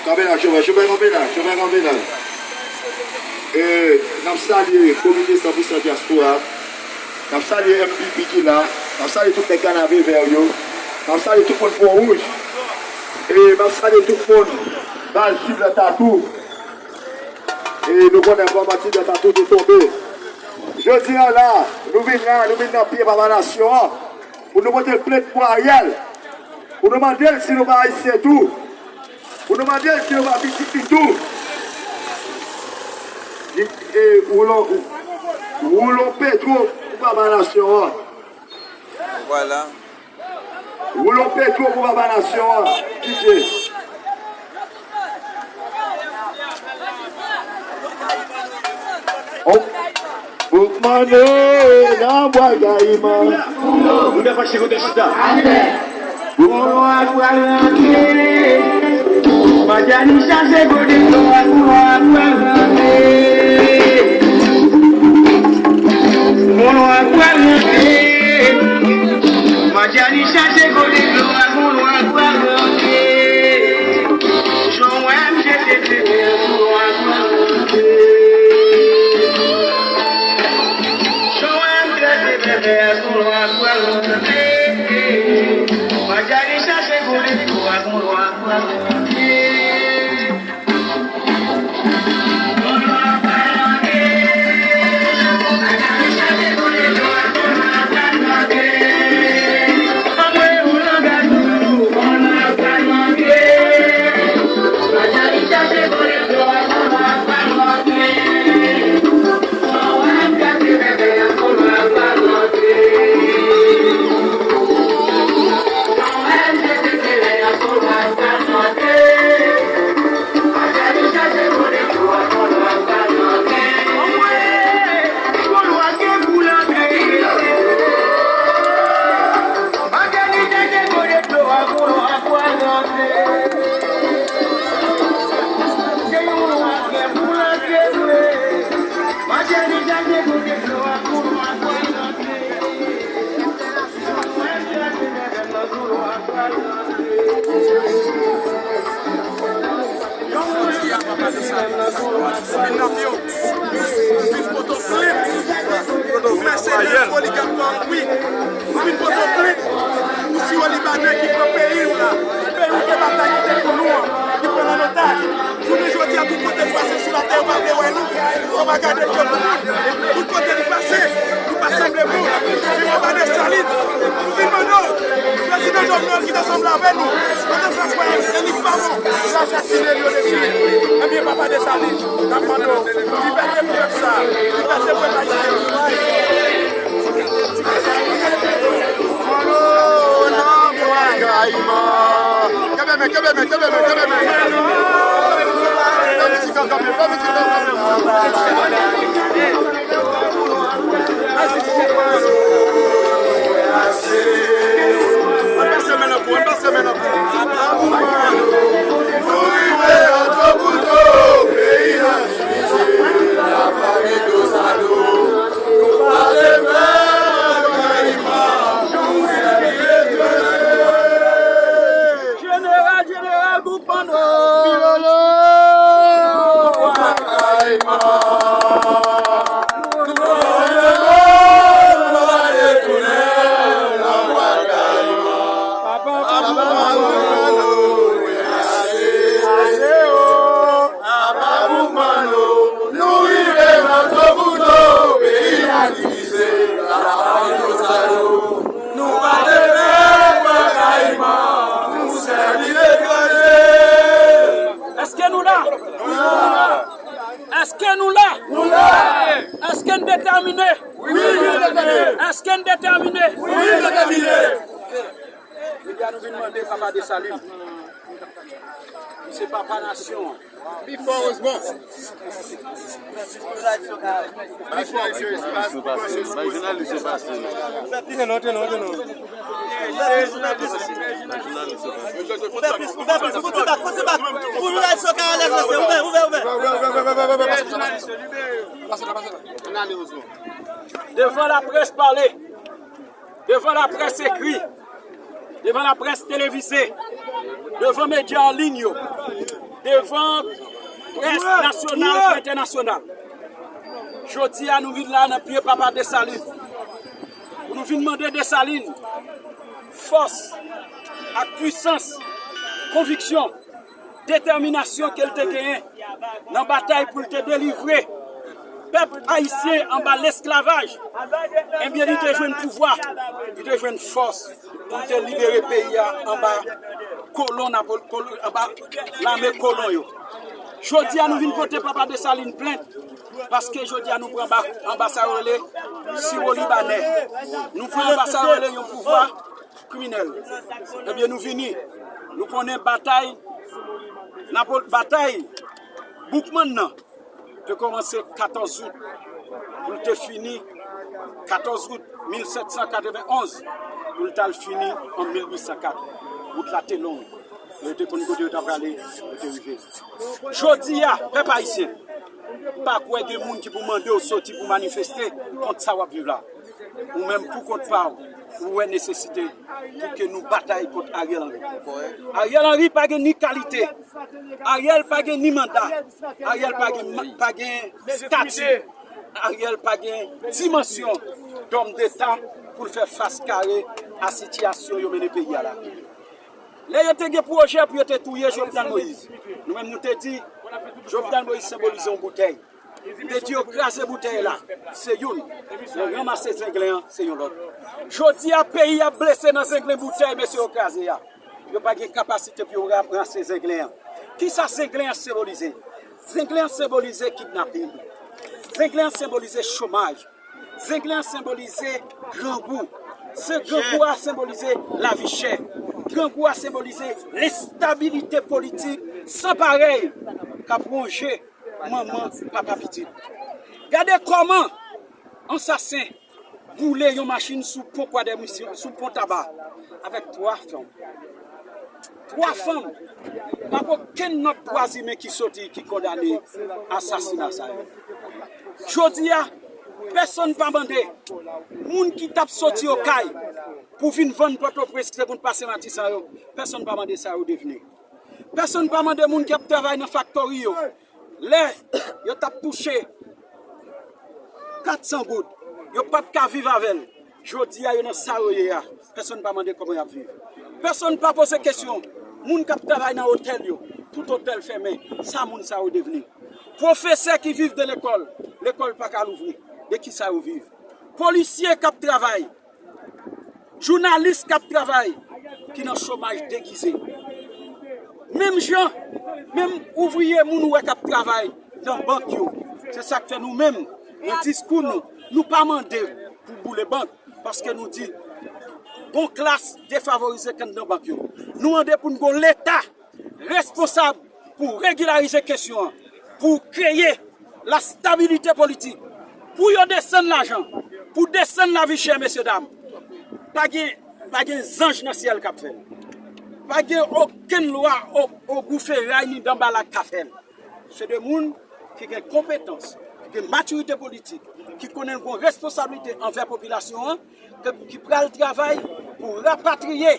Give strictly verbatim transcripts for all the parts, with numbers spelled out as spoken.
Kanpe la, chofè, chofè, kanpe la, chofè, kanpe la. E, n ap salye komite san pou san dyaspora. N ap salye M V P ki la. N ap salye tout nèg Kanapevè yo. N ap salye tout moun Pon Wouj. E n ap salye tout moun baz Ti Blan Tatou. E nou konnen kòman Ti Blan Tatou te tonbe. Jodi a la, nou vin la, nou vin nan pye Papa Nasyon an pou nou pote plent pou Ariel, pou nou mande l si nou pa Ayisyen tou, pou nou mande l si nou pa pitit li tou. Li, e, woulo, woulo Petro pou Papa Nasyon an. Vwala. Woulo Petro pou Papa Nasyon an, D J. Boukman nan Bwa Kayiman. Moun nan fache kote chita. Boulon ak pral rantre. Madjani chache kote dlo ak boulon ak pral rantre. Boulon ak pral rantre. Madjani chache kote dlo ak boulon ak pral rantre. Jan w wè m jete pepè boulon ak pral rantre. Jan w wè m jete pepè boulon ak pral rantre. Madjani chache kote dlo ak boulon ak pral rantre. Jodi a, papa Desalin, nou vin nan pye w. Nou vin pote w plent pou mèsenè, pou oligak pa w, wi. Nou vin pote w plent pou siwo libanè ki pran peyi w la. Peyi w te batay kite pou nou an, ki pran l an otaj. Jounen jodi a, tout kote n pase sou latè, yo pa vle wè nou. Yo pa gade n kòm moun. Tout kote n pase, nou pa sanble moun. Men papa Desalin, nou vin mande w, prezidan Jovenel ki te sanble avè nou, pandan sa kwè Enik pa bon, yo asasinen l, yo detwi l. Ebyen, papa Desalin, n ap mande w, libète pou pèp sa, libète pèp ayisyen. Kenbe men, kenbe men, kenbe men, kenbe men. Fè mizik lan kanpe, fè mizik lan kanpe. Ann pase men nan kou, ann pase men nan kou. Nou rive antre kouto, peyi a divize, lafanmi Dosado. Nou pa te fè Kayiman, nou sèvi Letènèl. Jeneral, jeneral, Boukman. Pilolo! Kayiman. Papa Boukman. Apa Boukman, nou rive nan Toboto, peyi a divize, lafanmi Dosado. Nou pa te fè Kayiman, nou sèvi Letènèl. Èske nou la? Nou la. Èske nou la? Nou la. Èske n detèmine? Wi, nou detèmine. Èske n detèmine? Wi, nou detèmine. Ebyen, nou vin mande papa Desalin. Se papa nasyon an. Pi fò, Osmond. Pi fò. Bay jounalis yo pase. Tennò, tennò, tennò. Bay jounalis yo pase. Ouvè plis, ouvè plis, fò ti bak, fò ti bak. Pou jounalis yo ka alèz, mesye. Ouvè, ouvè, ouvè. Devan laprès pale. Devan laprès ekri, devan laprès televize, devan medya an liy yo, devan près nasyonal kou entènasyonal. Jodi a, nou vin la nan pye Papa Desalin. Pou nou vin mande Desalin fòs ak pwisans, konviksyon, detèminasyon ke l te genyen nan batay pou l te delivre pèp ayisyen anba lesklavaj, ebyen, li te jwenn pouvwa, li te jwenn fòs pou l te libere peyi a anba kolon Napol-, kolon, anba lame kolon yo. Jodi a, nou vin pote Papa Desalin plent, paske jodi a, nou pran anba, anba sa yo rele siwo libanè. Nou pran anba sa yo rele yon pouvwa kriminèl. Ebyen, nou vini. Nou konnen batay Napol-, batay Boukmann nan te kòmanse katòz out pou l te fini katòz out mil sèt san katrevenn onz, pou l t al fini an mil uit san kat. Wout la te long. Yo te konn kote yo t ap prale, yo te rive. Jodi a, pèp ayisyen, pa kwè gen moun ki pou mande w soti pou manifeste kont sa w ap viv la. Ou menm, pou kont pa w, ou wè nesesite pou ke nou batay kont Ariel Henry. Ariel Henry pa gen ni kalite, Ariel pa gen ni manda, Ariel pa gen, pa gen stati, Ariel pa gen dimansyon dòm deta pou l fè fas kare a sitiyasyon yo mennen peyi a la. Lè yo te gen pwojè pou yo te touye Jovenel Moïse, nou menm nou te di, Jovenel Moïse senbolize yon boutèy. Li te di yo kraze boutèy la, se youn. Yo ranmase zenglen an, se yon lòt. Jodi a, peyi ap blese nan zenglen boutèy mesye yo kraze a. Yo pa gen kapasite pou yo ranmase zenglen an. Kisa zenglen an senbolize? Zenglen an senbolize kidnapin. Zenglen an senbolize chomaj. Zenglen an senbolize grangou. Se grangou a senbolize lavi chè. Grangou a senbolize lenstabilite politik san parèy k ap wonje manman, papa, pitit. Gade kòman ansasen boule yon machin sou pon Kwadèmisyon, sou pon Taba, avèk twa fanm. Twa fanm. Pa gen okenn nòt dwa imen ki soti, ki kondane asasina sa yo. Jodi a, pèsonn pa mande moun ki t ap soti Okay pou vin vann Pòtoprens, se pou n pase Matisan yo. Pèsonn pa mande sa yo devni. Pèsonn pa mande moun k ap travay nan faktori yo. Lè yo t ap touche kat san goud, yo pa t ka viv avè l. Jodi a, yo nan sa yo ye a. Pèsonn pa mande kòman y ap viv. Pèsonn pa poze kesyon. Moun k ap travay nan otèl yo, tout otèl fèmen, sa moun sa yo devni? Pwofesè ki viv de lekòl, lekòl pa ka louvri, de ki sa yo viv? Polisye k ap travay, jounalis k ap travay, ki nan chomaj degize. Menm jan, menm ouvriye moun ou wè k ap travay nan bank yo. Se sa k fè nou menm, nan diskou nou, nou pa mande pou boule bank, paske nou di, gon klas defavorize k anndan bank yo. Nou mande pou n gon Leta responsab pou regilarize kesyon an, pou kreye lastabilite politik, pou yo desann lajan, pou desann lavi chè, mesye dam. Pa gen, pa gen zanj nan syèl k ap fè l. Pa gen okenn lwa o, ogou feray ni danbalak ka fè l. Se de moun ki gen konpetans, ki gen matirite politik, ki konnen l gon responsablite anvè popilasyon an, ke, ki pral travay pou rapatriye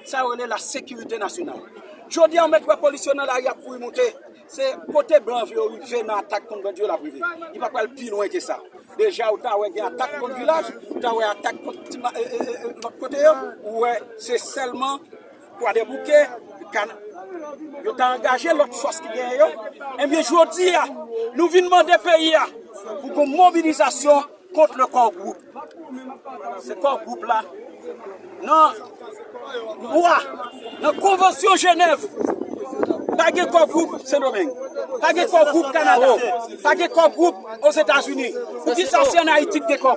sa yo rele la sekirite nasyonal. Jodi a, ou mèt wè polis yo nan lari ap kouri moute. Se kote blan yo rive nan atak kont bandi yo, l ap rive. Li pa pral pi lwen ke sa. Deja, ou ta wè gen atak kont vilaj, ou ta wè atak kont ti ma-, e, e, e, e, lòt kote yo, ou wè se sèlman Kwadèbouke, Kana-, yo ta angaje lòt fòs ki genyen yo. Ebyen, jodi a, nou vin mande peyi a pou gon mobilizasyon kont le Core Group. Se Core Group la. Nan lwa, nan konvansyon Jenèv, pa gen Core Group Sendomeng, pa gen Core Group Kanada, pa gen Core Group Ozetazini. Poukisa se ann Ayiti k gen Core